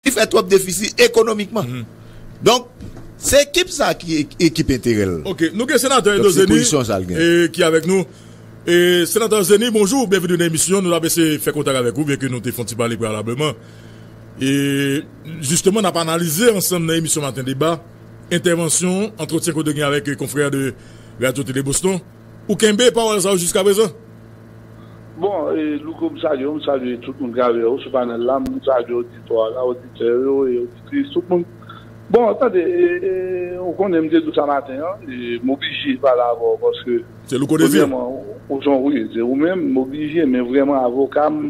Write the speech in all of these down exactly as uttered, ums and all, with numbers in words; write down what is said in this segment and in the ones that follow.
li fè twòp defisi ekonomikman. Donk, se ekip sa ki ek- ekip enterè l. Ok, nou gen senatè Donk, Edo se Zeni, pozisyon sa l gen. e, ki avèk nou. E, senatè Zeni, bonjou, byenveni nan emisyon. Nou ap eseye fè kontak avèk ou, byenke nou te fè yon ti pale preyalableman. E, jisteman, n ap analize ansanm nan emisyon Maten Deba, entèvansyon, antretyen ke w te gen avèk, e, konfrè de Radio Télé Boston. Ou kenbe pawòl sa yo jiska prezan? Bon, e, Louko, m salye w, m salye tout moun k avè w sou panèl la, m salye oditè a la, oditè yo e oditris, tout moun. Bon, tande, e, e, ou konnen m te di w sa maten an, e, m oblije pale avè w paske, Se Louko Désir? premyèman, ou, ou se yon, wi, se ou menm, m oblije, men vrèman, avoka m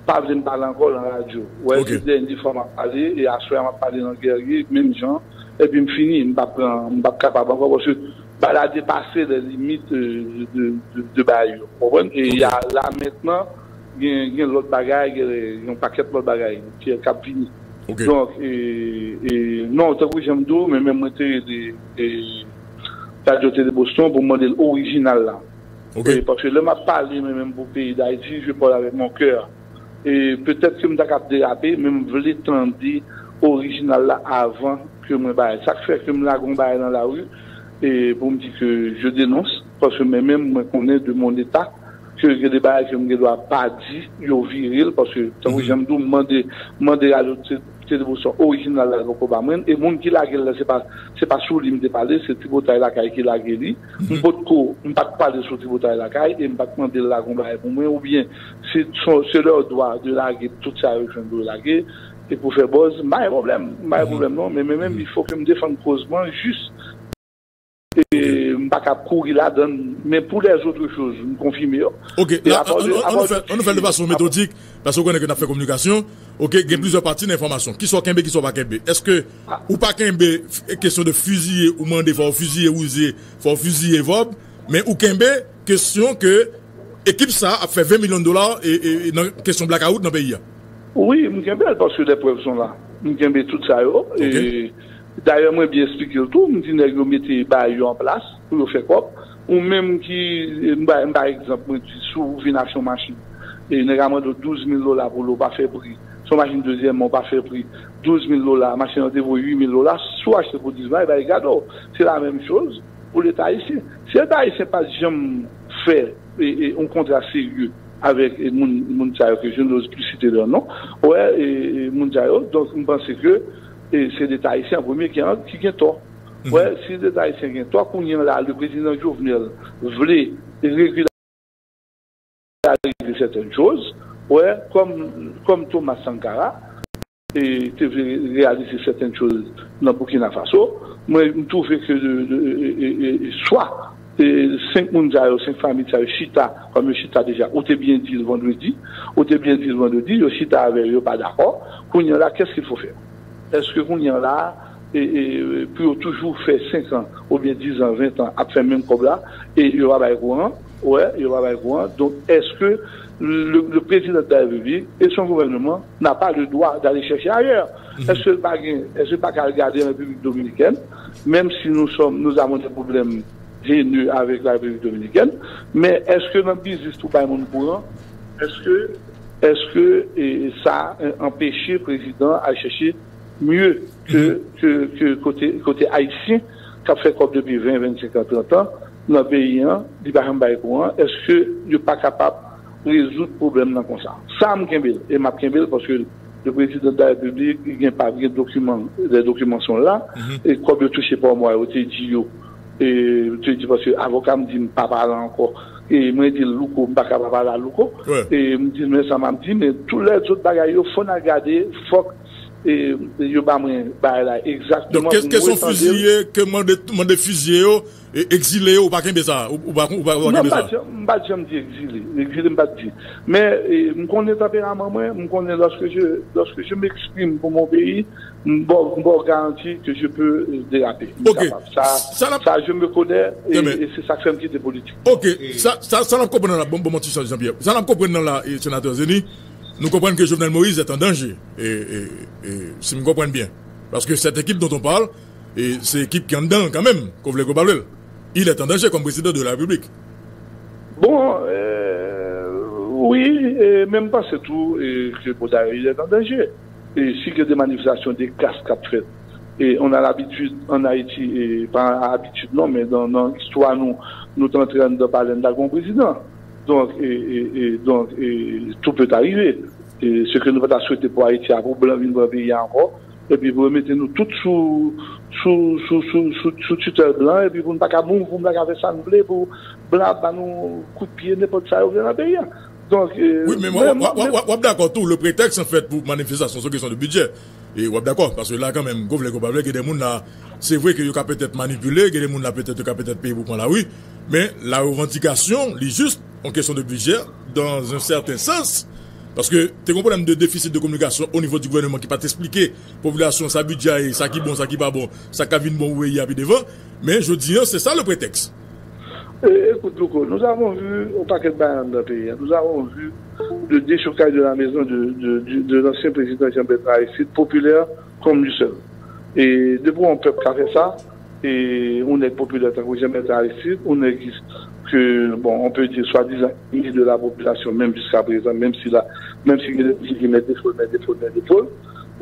pa vle m pale ankò nan radyo. Ou wè, Ok. se dènye fwa m ap pale, e aswè a m ap pale nan Guerrier, menm jan, epi m fini, m p ap pran, m p ap kapab ankò, paske bagay la depase lè limit, euh, de, de, de bagay yo. Konprann? E Ok. y a, la mentnan, gen, gen lòt bagay, gen, gen yon pakèt lòt bagay ki, k ap vini. Ok. Donk, e, e, non, tankou jan m di w, men menm mwen te rele, e, Radio Télé Boston pou mande l orijinal la. Ok. E, paske lè m ap pale, men menm pou peyi Dayiti, je parle avec mon cœur. E petèt ke m ta kab derape, men m vle tande orijinal la avan ke mwen bay. Sa k fè ke m lage yon bagay nan lari, e pou m di ke je dénonce, paske mwen menm, mwen konnen de mon état, ke gen de bagay ke m gen dwa pa di, yo vire l, paske, tankou Mhm. jan m di w, m mande, m mande radyo te- Télé Boston orijinal la, l poko ba mwen, e moun ki lage l la, se pa, se pa sou li m te pale, se Tripotay Lakay ki lage li. M Mhm. potko, m pa t pale sou Tripotay Lakay, e m pa t mande l lage yon bagay pou mwen, oubyen se, se, se leur droit de lage tout sa yo jwenn pou yo lage, e pou fè buzz, m pa gen pwoblèm, m pa gen Mhm. pwoblèm non, men, men menm, Mhm. il faut que m defann koz mwen, jis e Ok. m pa ka kouri ladan l. Men pou lèzòt choz, m konfime yo. Ok, E la, apre an, de, an, an nou apre fè, de an nou fè l de fason metodik, paske w konnen ke n ap fè kominikasyon. Ok, gen plizyè pati nan enfòmasyon. Kisa w kenbe, kisa w pa kenbe? Èske Ah. ou pa kenbe f- kesyon de fiziye, ou mande fò w fiziye Rouzier, fò w fiziye Vorbe, men ou kenbe kesyon ke ekip sa ap fè ven milyon dola e, e, e nan kesyon blakawout nan peyi a? Wi, m kenbe l paske les preuves sont là. M kenbe tout sa yo. Ok. E, dayè, mwen byen eksplike l tou. M di nèg yo mete bagay yo an plas pou yo fè kòb. Ou menm ki, m ba, m ba egzanp, mwen di, si w vin achte yon machin, e nèg a mande w douz mil dola pou l, ou pa fè pri. Se yon machin dezyèm men, ou pa fè pri. Douz mil dola, machin nan te vo uit mil dola, si w achte pou dis mil, bay gade w. Se la menm choz pou Leta ayisyen. Si Leta ayisyen pa t janm fè e, e, yon kontra serye avèk, e, moun, moun sa yo ke je n'ose plus citer leur nom, wè, e, e, moun sa yo, donk, m panse ke, e, se Leta ayisyen an premye ki an, ki gen tò. Mhm. Wè, si Leta ayisyen gen tò, kounye a la, le prezidan Jovenel vle regilarize sètèn choz, wè, kòm, kòm Thomas Sankara, e, te vle reyalize sètèn choz nan Burkina Faso. Mwen, m twouve ke de, de, e, e, e, e, swa, e, senk moun sa yo, senk fanmi sa yo chita, kòm yo chita deja, ou te byen di l vandredi, ou te byen di l vandredi, yo chita avè yo, yo pa dakò. Kounye a la, qu'est-ce qu'il faut faire? Èske kounye a la, e, e, pou yo toujou fè senk an, oubyen diz an, ven an, ap fè menm kòb la, e yo pa bay kouran? Wè, yo pa bay kouran. Donk, èske le, le président de la République et son gouvernement n'a pas le droit d'aller chercher ailleurs? Mhm. Èske l pa gen, èske l pa ka al gade an Repiblik Dominikèn, menm si nou sòm, nous avons des problèmes haineux avec la République Dominicaine, men èske nan biznis pou bay moun kouran, èske, èske, e, sa, e, anpeche prezidan al chèche mye ke, Mhm. ke, ke kote, kote ayisyen k ap fè kòb depi ven, vennsenk an, trant an nan peyi an, li pa janm bay kouran, èske yo pa kapab rezoud pwoblèm nan konsa? Sa m kenbe l, e m ap kenbe l paske le président de la République, li gen pa, gen dokiman, les documents sont là, Mhm. e kòb yo touche pa mwa, yo te di yo, e yo te di, paske avoka m di m pa pale ankò, e mwen di l, Louko, m pa ka pa pale a Louko, Wè. e m di l, men sa m ap di, men tout lèzòt bagay yo, fò n al gade, fòk, e yo ba mwen bagay la egzakteman Donk, ke, pou m ke son retande l. fiziye, ke mande, mande fiziye yo, e, egzile yo, ou pa kenbe sa, ou, ou pa, ou pa, ou pa Non, kenbe m pa sa. t janm, m pa t janm di egzile. Egzile, m pa t di. Men, e, m konnen tanperaman mwen, m konnen lorsque je, lorsque je m'exprime pour mon pays, m ba w, m ba w garanti que je peux, e, déraper. M Ok. kapab. Sa, Sa n ap sa, je me connais, e, Ebyen. e se sa k fè m kite politik. Ok, sa, sa, sa n ap konprann la, bon, bon, bon, ti Jean-Pierre. Sa n ap konprann la, e, senatè Zeni, nou konprann ke Jovenel Moïse est en danger. E, e, e, si m konprann byen. Paske cette équipe dont on parle, e se ekip ki anndan l kanmenm, ke w vle ke w pa vle l. Il est en danger comme président de la République. Bon, euh, wi, e menm panse tou, e, ke bon, dayè, il est en danger. si gen de manifestasyon de kas k ap fèt, e on a labitid an Ayiti, e pa abitid non, men nan nan istwa nou, nou t antre anndan palè n t al gen yon prezidan. Donk, e, e, e, donk, e, tout peut arriver. E se ke nou pa ta swete pou Ayiti a, pou blan vin pran peyi a ankò, epi pou yo mete nou tout sou, sou, sou, sou, sou, sou titèl blan, epi pou n pa ka mouv, pou n pa ka fè sa n vle, pou blan ap ba nou kout pye, nenpòt sa yo vle nan peyi a. Donk, e, Wi, men w men ap, w ap, w ap, w ap dakò tou, le prétexte, an fèt, pou manifestasyon, se yon kesyon de bidjè. E w ap dakò, paske la, kanmenm, ke w vle, ke w pa vle, gen de moun la, se vre ke yo ka petèt manipile, gen de moun la, petèt, yo ka petèt peye pou pran lari, men la revandikasyon, li jis, yon kesyon de bidjè, dans un certain sens, paske te gen yon pwoblèm de defisit de kominikasyon o nivo di gouvèneman ki pa t esplike popilasyon sa bidjè a ye, sa ki bon, sa ki pa bon, sa k ap vin bon pou peyi a pi devan. Men jodi a, se sa le prétexte. E, écoute, Louko, nous avons vu un paquet de bagay anndan peyi a. Nous avons vu le déchocage de la maison de, de, de, de l'ancien président Jean Bertrand Aristide, populaire comme lui seul. E depi yon pèp ka fè sa, e yon nèg popilè tankou Jean Bertrand Aristide, yon nèg ki, ke, bon, on peut dire soi-disant aimé de la population, menm jiska prezan, menm si la, menm si gen de moun ki met defo, met defo, met defo,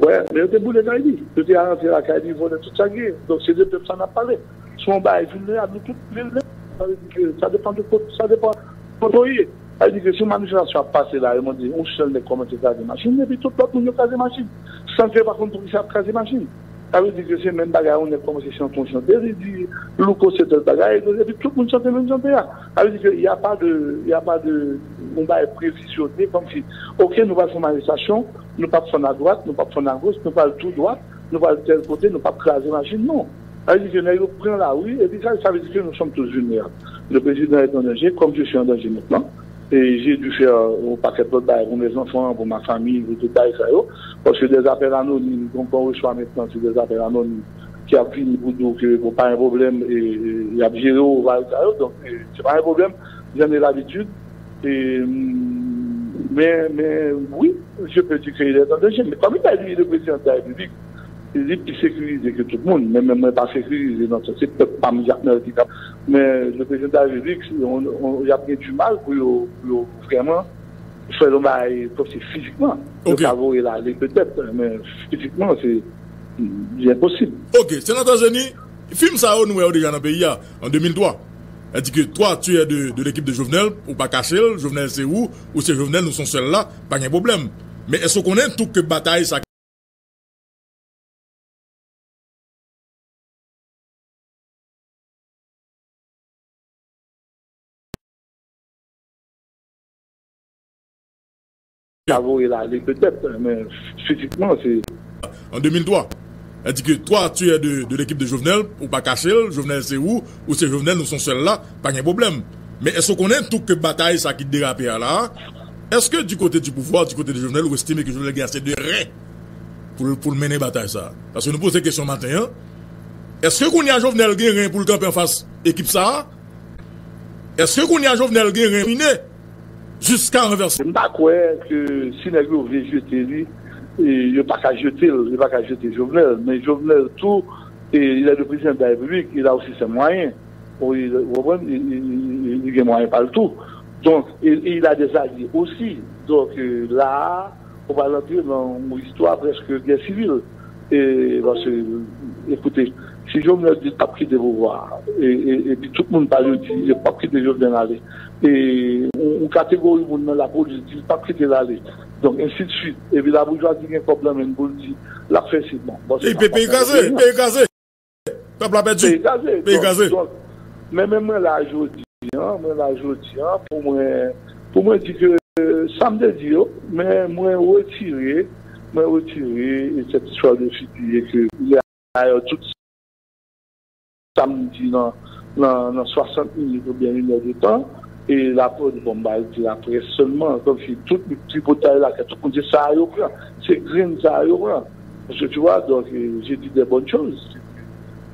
wè, men yo te boule kay li, yo te rantre lakay li, vòlè tout sa k gen. Donk, se de pèp sa n ap pale. Se yon bagay vilnerab, nou tout vilnerab. Sa vle di ke sa depann de kot, sa depann kote w ye. Sa vle di ke si yon manifestasyon ap pase la, yo mande yon sèl nèg kòmanse kraze machin, epi tout lòt moun yo kraze machin. San ke yo pa konn poukisa y ap kraze machin. Sa vle di ke se menm bagay, yon nèg kòmanse chante yon chante, li di, Louko se tèl bagay, epi tout moun chante menm chante a. Sa vle di ke y a pa de, y a pa de, yon bagay previzyone, kòmsi, oke, nou pral fè yon manifestasyon, nou p ap fè n adwat, nou p ap fè n agoch, nou pral tou dwat, nou pral tèl kote, nou p ap kraze machin, non. Sa vle di ke nèg yo pran lari, epi sa, sa vle di ke nous sommes tous vulnérables. Le président est en danger, comme je suis en danger maintenant. Et j'ai dû faire un paquet de bagay pour mes enfants, pour ma famille, pour tout bagay sa yo. Paske des appels anonymes, donk on reçoit maintenant, c'est des appels anonymes ki ap vini pou di w ke, bon, pa gen pwoblèm, e, e, y ap jere w, bagay sa yo. Donk, e, se pa gen pwoblèm, j'en ai l'habitude. E, mm, men, men, wi, je peux dire qu'il est en danger. Men kòm il est, lui, le président de la République, li pi sekirize ke tout moun, men, men mwen pa sekirize nan sans se pèp pa m Jakmèl ki t ap, men le président de la République, on, on, y ap gen du mal pou yo, pou yo vrèman fè yon bagay kòmsi fizikman. Yo Ok. ka voye l ale petèt, men fizikman, se, li enposib. Ok, Senatè Jeni, fim sa yo nou wè yo deja nan peyi a, an de mil twa. Sa di ke twa tiyè de, de lekip de Jovenel, ou pa kache l, Jovenel se ou, ou se Jovenel, nou se yon sèl la, pa gen pwoblèm. Men èske w konnen tou ke batay sa ka voye l ale petèt, men fizikman, se An de mil twa, sa di ke twa tiyè de, de lekip de Jovenel, ou pa kache l, Jovenel se ou, ou se Jovenel, nou se yon sèl la, pa gen pwoblèm. Men èske w konnen tou ke batay sa ki derape a la, èske du côté du pouvoir, du côté de Jovenel, ou estime ke Jovenel gen ase de ren pou l, pou l mennen batay sa? Paske nou poze kesyon maten an, èske kounye a Jovenel gen ren pou l kanpe anfas ekip sa a? Èske kounye a Jovenel gen ren domine jiska ranvèse? M pa kwè ke si nèg yo vle jete li, e, yo pa ka jete l, yo pa ka jete Jovenel. Men Jovenel tou, e, il est le président de la République, il a aussi ses moyens. Ou, ou konprann? Li, li, li, li gen mwayen pa l tou. Donk, e, e il a des alliés aussi. Donk, e, la a, ou pral antre nan yon istwa prèske gè sivil. E, paske, ekoute, si Jovenel di l p ap kite pouvwa a, e, e, epi tout moun pa yo di yo p ap kite Jovenel ale, e, yon, yon kategori moun nan lapolis di l p ap kite l ale, donk, ensi de suite, epi laboujwazi gen kòb nan men l pou l di l ap fè si, bon, bon, se E pa pe-, peyi kraze, peyi kraze. Pèp la pèdi. Peyi kraze. Peyi kraze. Donk, donk, men, men mwen la jodi an, mwen la jodi an, pou mwen, pou mwen di ke sa m te di yo, men mwen retire, mwen retire cette histoire de fidye ke, dayè, tout sa m di nan, nan, nan swasant minit oubyen une heure de temps, e laprès, bon, m ba di laprès sèlman, kòmsi tout tripotay la, ke tout moun se sa a yo pran, se grenn sa a yo pran. Paske, tu vois, donc, euh, j'ai dit des bonnes choses.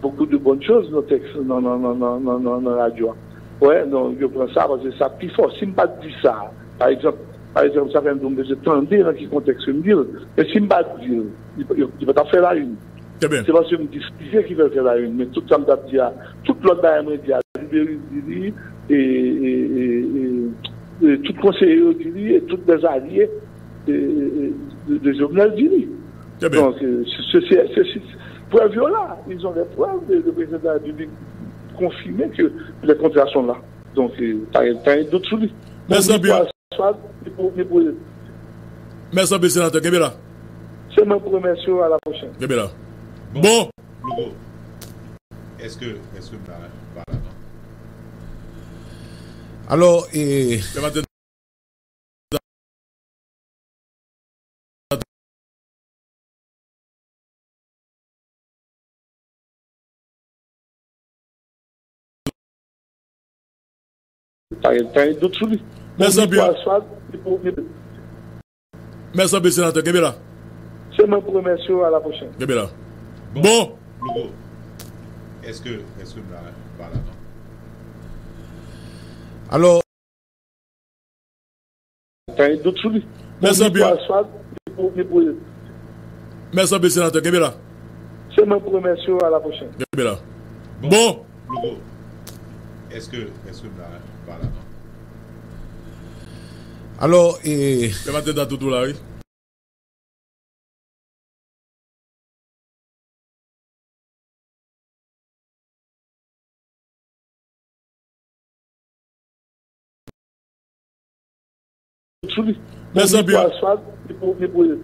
Beaucoup de bonnes choses nan tèks, nan, nan radyo a. Wè, non, yo pran sa, paske sa pi fò. Si m pa t di sa, pa egzanp, pa egzanp, sa fè m di w m bezwen tande nan ki kontèks ke m di l. Men si m pa t di l, li, li, li pa t ap fè la une. Trè byen. Se paske m di Sijè ki fè l fè la une, men tout sa m t ap di a, tout lòt bagay mwen di a, Luberice di li, e, e, e, e, e tout konseye yo di li, e tout lèzalye, e, e, e, de, de Jovenel di li. Donk, euh, se, se, se, se, se, prèv yo la. Ils ont les preuves. Le, le président de la République confirmé que les contrats sont là. Donk, euh, pa gen, pa gen dout sou li. Mèsi anpil. Mèsi anpil, senatè. Kenbe la. Se mwen pou remèsye w. A la pwochèn. Kenbe la. Bon. Louko, èske, èske m la, m pa la, non? Alò, e, pa gen, pa gen dout sou li. Mèsi anpil. Mèsi anpil, senatè. Kenbe la. Se mwen pou remèsye w. A la pwochèn. Kenbe la. Bon. Louko, èske, èske m la, m pa la, non? Alò, pa gen dout sou li. Mèsi anpil. Mèsi anpil, senatè. Kenbe la. Se mwen pou remèsye w. A la pwochèn. Kenbe la. Bon. Louko, èske, èske m la, m pa la, non? Alò, e, se maten ta toutou la, wi. Mèsi anpil.